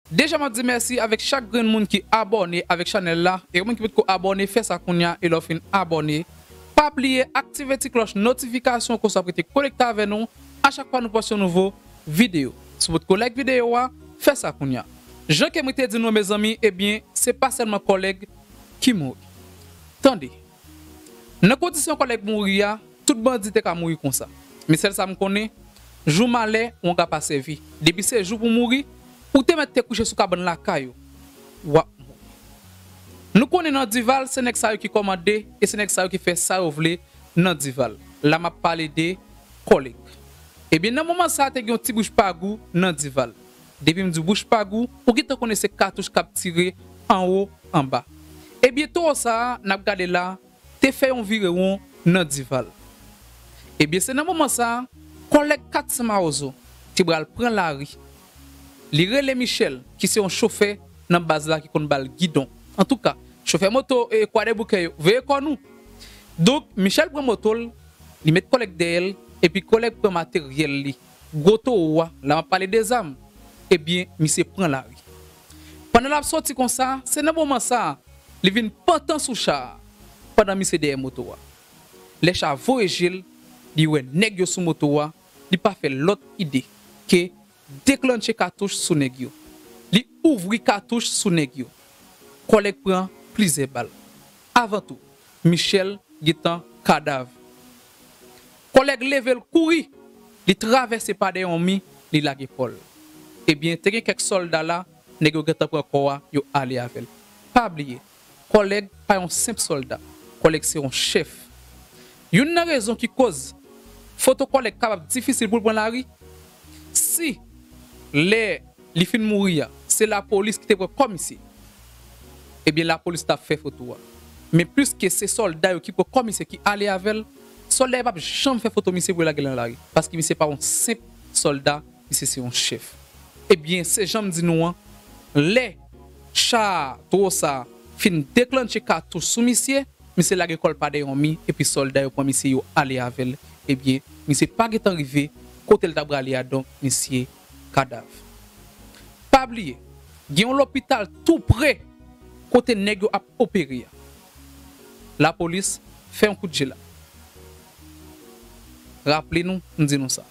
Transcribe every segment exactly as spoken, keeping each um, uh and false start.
Deja m ap di mèsi avèk chak grenn moun ki abòne avèk chanèl la, e ou menm ki potko abòne, fè sa kounye a, e lè w fin abòne, pa bliye aktive ti klòch notifikasyon konsa w rete konekte avè nou a chak fwa nou poste yon nouvo videyo. Si w potko like videyo a, fè sa kounye a. Jan ke mwen te di nou, mezanmi, ebyen, se pa sèlman kòlèg ki mouri. Tande, nan kondisyon kòlèg mouri a, tout bandi te ka mouri konsa. Men sèl sa m konnen, jou malè, ou anga pa sèvi. Depi se jou pou mouri, ou te mèt te kouche sou kabann lakay ou, w ap mouri. Nou konnen nan Dival, se nèg sa yo ki kòmande, e se nèg sa yo ki fè sa yo vle nan Dival. La m ap pale de kòlèg. Ebyen, nan moman sa a, te gen yon ti bouch pa gou nan Dival. Depi m di w bouch pa gou, ou gentan konnen se katouch k ap tire anwo, anba. Ebyen, towo sa a, n ap gade la, te fè yon virewon nan Dival. Ebyen, se nan moman sa a, kòlèg kat san Mawozo te pral pran lari. Li rele Michel, ki se yon chofè nan baz la ki konn ba l gidon. Antouka, chofè moto e Kwadèboukè yo, veye kò nou! Donk, Michel pran moto l, li met kòlèg dèyè l, epi kòlèg pran materyèl li. Gwo towo a, la m ap pale de zam, ebyen, misye pran lari. Pandan l ap soti konsa, se nan moman sa a, li vin pantan sou cha a, pandan misye dèyè moto a. Lè cha voye je l, li wè nèg yo sou moto a, li pa fè lòt ide ke deklannche katouch sou nèg yo. Li ouvri katouch sou nèg yo. Kòlèg pran plizyè bal. Avan tou, Michel gentan kadav. Kòlèg leve l kouri, li travèse pa dèyè yon mi, li lage kò l. Ebyen, te gen kèk sòlda la, nèg yo gentan pran kò a, yo ale avè l. Pa bliye, kòlèg pa yon senp sòlda, kòlèg se yon chèf. Youn nan rezon ki koz foto kòlèg kapab difisil pou l pran lari, si lè li fin mouri a, se lapolis ki te pran kò misye, ebyen, lapolis t ap fè foto a. Men pliske se sòlda yo ki pran kò misye ki ale avè l, sòlda yo p ap janm fè foto misye pou yo lage l nan lari, paske misye pa yon senp sòlda, misye se yon chèf. Ebyen, se jan m di nou an, lè cha a, towo sa a, fin deklannche katouch sou misye, misye lage kò l pa dèyè yon mi, epi sòlda yo pran misye, yo ale avè l. Ebyen, misye pa gentan rive kote l ta prale a, donk, misye kadav. Pa bliye, gen yon lopital tou pre kote nèg yo ap opere a. Lapolis, fè yon kout je la. Raple nou, m di nou sa.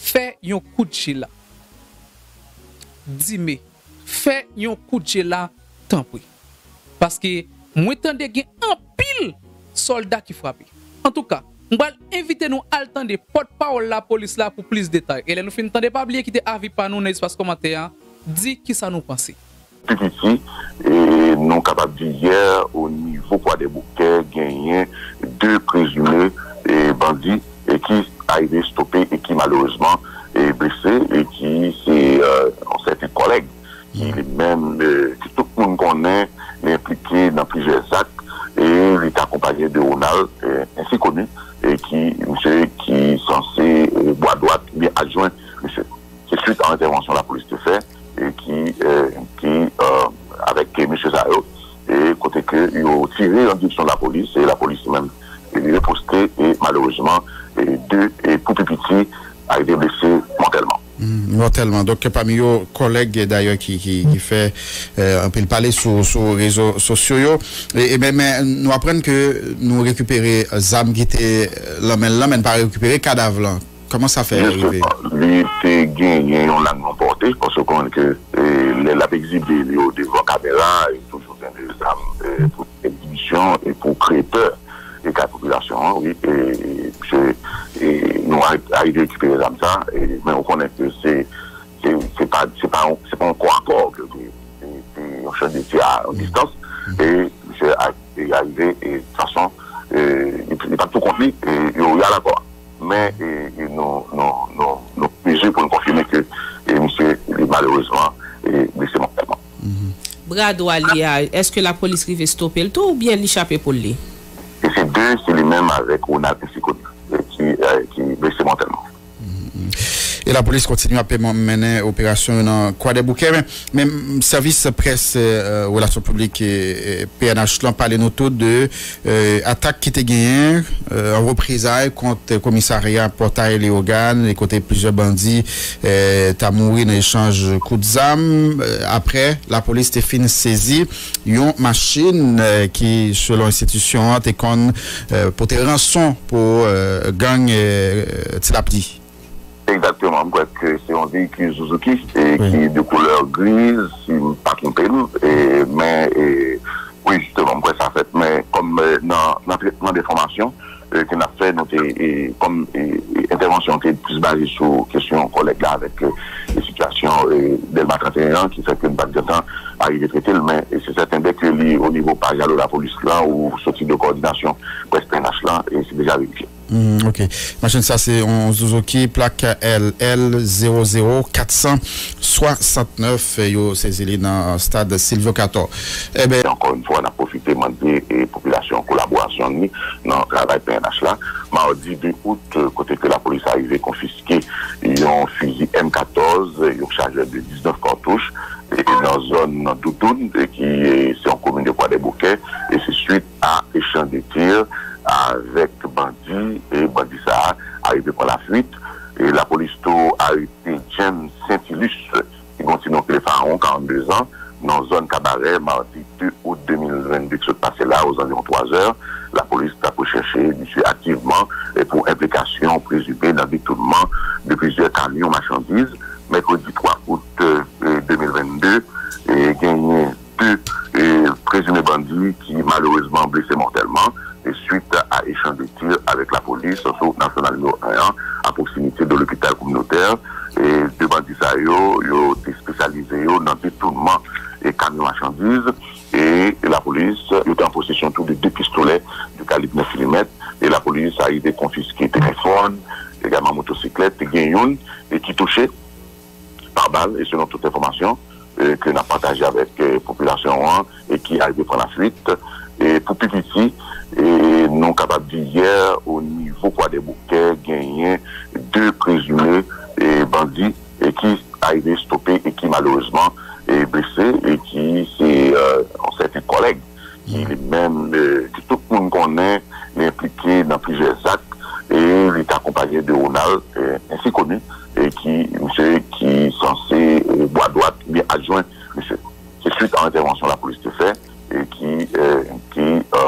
Fè yon kout je la. Dime, fè yon kout je la, tanpri. Paske mwen tande gen anpil sòlda ki frape. Antouka, m pral envite nou al tande pòtpawòl lapolis la pou plis detay. E lè nou fin tande, pa bliye kite avi pa nou nan espas kòmantè a, di kisa nou panse. Pi piti, e, nou kapab di yè, o nivo Kwadèboukè, genyen de prezime, e, bandi, e, ki arive stope e ki malerezman, e, blese, e ki se, e, yon sèten kòlèg ki li menm, e, ki tout moun konnen, li enplike nan plizyè zak, e li te akonpaye de Ronald, e, ensi koni, e ki, misye ki sanse, e, bwa dwat oubyen adjwen misye. Se swit a entèvansyon lapolis te fè, e ki, e, ki, e, avèk mesye sa yo, e kote ke yo tire nan direksyon lapolis, e lapolis menm, e li riposte, e malerezman, e de, e pou pi piti, arive blese mòtèlman. Mm, mòtèlman. Donk, pami yo, kòlèg, dayè, ki, ki, ki fè, e, anpil pale sou, sou rezo sosyo yo. E, e men, men, nou aprann ke nou rekipere zam ki te lan men l lan, men n pa rekipere kadav lan. Kòman sa fè rive? Jisteman, li te genyen yon lagman pòte, paske w konnen ke, e, lè l ap egzibe li yo devan kamera, e toujou gen de zam, e, pou egzibisyon e pou kreye pè e kay popilasyon an, wi, e, misye, e, nou a, arive rekipere zam sa, e, men ou konnen ke se, se, se pa, se pa yon, se pa yon kò a kò ke se, se, se yon chèf de ti a yon distans, e misye a, e, arive, e, fason, e, li, li pa t pou kont li, e, yo, y al ankò. Men, e, e nou, nou, nou, nou oblije pou nou konfime ke, e, misye, li malerezman, e, blese mòtèlman. Bra dwa li a, èske lapolis rive stope l tou oubyen li chape poul li? E se de, se li menm avèk Ronald Ensikoni, e, ki, e, ki blese mòtèlman. E lapolis kontinye ap mennen operasyon yo nan Kwadèboukè, men, men sèvis près, eh, relasyon piblik, eh, P N H lan pale nou tou de, eh, atak ki te genyen, eh, an reprezay kont komisarya Pòtay Leyogàn, e kote plizyè bandi, eh, ta mouri nan echanj kout zam, eh, aprè lapolis te fin sezi yon machin, eh, ki, selon enstitisyon an, te konn, eh, pote ranson pou, eh, gang, eh, Ti Lapli. Egzakteman, m kwè ke se yon veyikil Suzuki, e, wi, ki de koulè griz, si m pa twonpe m, e, men, e, wi, jisteman, m kwè sa fèt, men kòm, e, nan, nan tretman de enfòmasyon, e, ke n ap fè, nou te, e, kòm, e, e, entèvansyon te plis baze sou kesyon kòlèg la avèk, e, e, sitiyasyon, e, Dèlma trannteyen an, ki fè ke n pa t gentan arive trete l, men, e, se sèten, dèke li o nivo paj Alo Lapolis la ou soti de kowòdinasyon près P N H lan, e, se deja verifye. Hmm, ok. Machin sa se yon Suzuki plak L L zewo zewo kat san swasantnèf. Yo sezi li nan stad Silvio Cator. Eben, ankò yon fwa, n ap pwofite mande, e, popilasyon an kolaborasyon li nan travay P N H la. Madi de out, kote ke lapolis arive konfiske yon fizi M katòz, yon chajè de diznèf katouch, e, nan zòn Doudoun, e, ki, e, se yon komin de Kwadèboukè, e se swit a echanj de tir avèk bandi, e bandi sa a arive pran lafwit. E lapolis tou arete James Saintilus, ki gen yon ti non ki rele Farawon, karannde zan, nan zòn Kabarè, madi de out de mil vennde ki sot pase la, ozanviwon twa zè. Lapolis t ap rechèche misye aktivman, e, pou enplikasyon prezime nan detounman de plizyè kamyon machandiz. Mèkredi twa out, e, de mil vennde, e, genyen de, e, prezime bandi ki malerezman blese mòtèlman, e, swit a echanj de tir avèk lapolis sou Nasyonal nimewo en an, a pwoksimite de lopital kominotè. E, de bandi sa yo, yo te espesyalize yo nan detounman, e, kamyon machandiz, e lapolis, yo te an posesyon tou de de pistolè de kalib nèf milimèt, e lapolis arive konfiske telefòn, egalman motosiklèt, te gen youn, e ki touche pa bal, e selon tout enfòmasyon, e, ke n ap pataje avèk, e, popilasyon an, e ki arive pran lafwit. E pou pi piti, e, nou kapab di yè, o nivo Kwadèboukè, genyen de prezime, e, bandi, e ki arive stope e ki malerezman, e, blese, e ki se, e, yon sèten kòlèg ki li menm, e, ke tout moun konnen, li enplike nan plizyè zak, e li t akonpaye de Ronald, e, ensi koni, e ki, misye ki sanse, e, bwa dwat oubyen adjwen misye. Se swit a entèvansyon lapolis te fè, e ki, e, ki, e,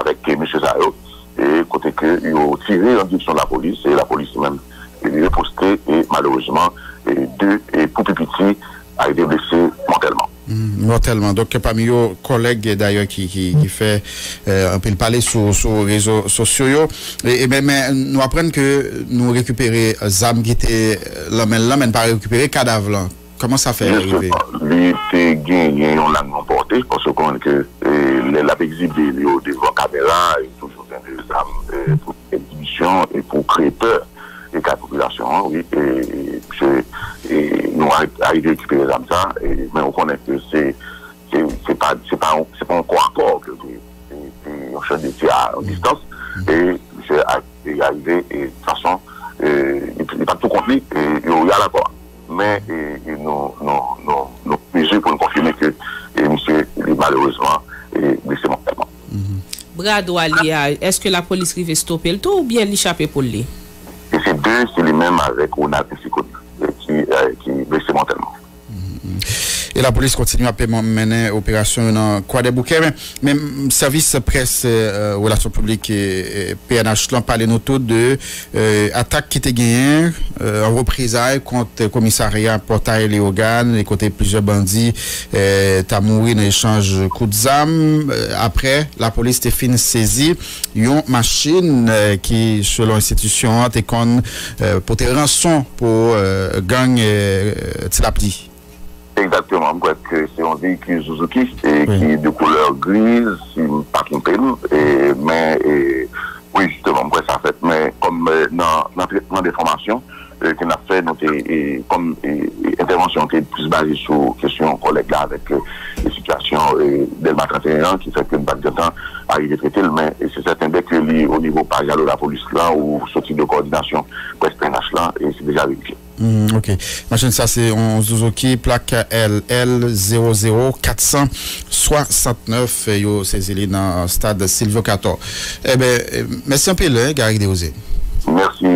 avèk misye sa yo, e kote ke yo tire an direksyon lapolis, e lapolis menm, e li riposte, e malerezman, e de, e pou pi piti, a ete blese mòtèlman. Mm, mòtèlman. Donk, pami yo, kòlèg, dayè, ki, ki, ki fè, eh, anpil pale sou, sou rezo sosyo yo. E, e men, men nou aprann ke nou rekipere zam ki te lan men l lan, men n pa rekipere kadav lan. Kòman sa fè rive? Jisteman, li te genyen yon lagnon pòte, paske w konnen ke, eh, lè l ap egzibe li yo devan kamera, li toujou gen de zam, eh, pou egzibisyon e pou kreye pè e kay popilasyon an, wi, e, e, misye, e, nou a, arive rekipere zam sa, e, men ou konnen ke se, se, se pa, se pa, se pa yon kò a kò ke l te, se, se yon echanj de tir a yon distans, e misye a, e, arive, e, de fason, e, li, li pa t pou kont li, e, yo, y al ankò. Men, e, e nou, nou, nou, nou mezi pou nou konfime ke, e, misye, li malerezman, e, blese mòtèlman. Bra dwa li a, èske lapolis rive stope l tou oubyen li chape poul li? E se de, se li menm avèk Ronald Ensikoni, e ki, e, ki blese mòtèlman. E lapolis kontinye ap mennen operasyon yo nan Kwadèboukè, men, men sèvis près, e, relasyon piblik, e, e, P N H lan pale nou tou de, e, atak ki te genyen, e, an reprezay kont komisarya Pòtay Leyogàn, e kote plizyè bandi, e, ta mouri nan echanj kout zam, e, aprè lapolis te fin sezi yon machin, e, ki, selon enstitisyon an, te konn, e, pote ranson pou, e, gang, e, Ti Lapli. Egzakteman, m kwè ke se yon veyikil Suzuki, e, wi, ki de koulè griz, si m pa twonpe m, e, men, e, wi, jisteman, m kwè sa fèt, men kòm, e, nan, nan tretman de enfòmasyon, e, ke n ap fè, nou te, e, kòm, e, e, entèvansyon te plis baze sou kesyon kòlèg la avèk, e, e, sitiyasyon, e, Dèlma trannteyen an, ki fè ke n pa t gentan arive trete l, men, e, se sèten, dèke li o nivo paj Alo Lapolis la, ou soti de kowòdinasyon près P N H lan, e se deja verifye. Hmm, ok. Machin sa se yon Suzuki plak L L zéro zéro quatre cent soixante-neuf, yo sezi li nan stad Silvio Cator. Eben, mèsi anpil, Gary Desrosiers. Mèsi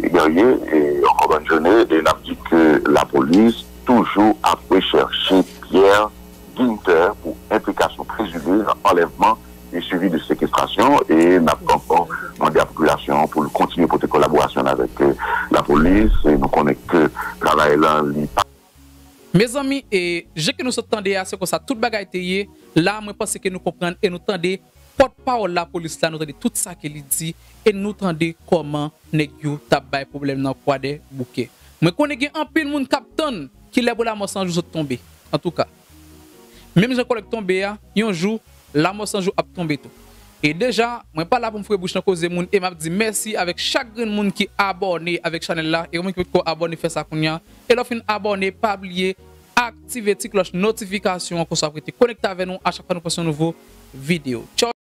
Guerrier, e ankò bòn jounen, e n ap di ke lapolis toujou ap rechèche Pierre Ginter pou enplikasyon prezime nan anlèvman e swivi de sekestrasyon, e n ap ankò mande a popilasyon an pou l kontinye pote kolaborasyon l avèk lapolis, e nou konnen ke travay lan li pa. Mezanmi, e jan ke nou sot tande a, se konsa tout bagay te ye. La mwen panse ke nou konprann e nou tande pòtpawòl lapolis la, nou tande tout sa ke li di, e nou tande kòman nèg yo t ap bay pwoblèm nan Kwadèboukè. Mwen konnen gen anpil moun k ap tann kilè pou Lamò San Jou sot tonbe. Antouka, menm jan kòlèg tonbe a, yon jou Lamò San Jou ap tonbe tou. E deja, mwen pa la pou m foure bouch nan koze moun, e m ap di mèsi avèk chak grenn moun ki abòne avèk chanèl la, e ou menm ki potko abòne, fè sa kounye a. E lè w fin abòne, pa bliye aktive ti klòch notifikasyon an, konsa w ap rete konekte avè nou a chak fwa nou poste yon nouvo videyo. Tchao.